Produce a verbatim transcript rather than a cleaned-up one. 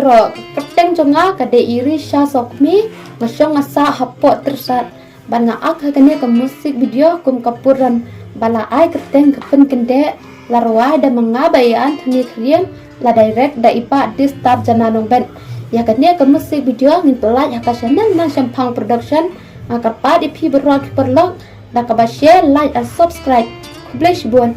Bro, ka kyrteng jong nga ka dei Irisha Sokmi, nga shong nga sah hapoh Tyrsad. Bad nga act ha kane ka music video kum ka Puran ba la ai kyrteng ka Pynkyndeh, la rwai da ma nga Bah Anthony Khyriem, la direct da i Bah Disturb Jana Nongbet. Ïa kane ka music video ngin pynlait ha ka channel Nongshemphang Production. Nga kyrpad ïa phi baroh ki paralok da kaba share, like and subscribe. Khublei shibun.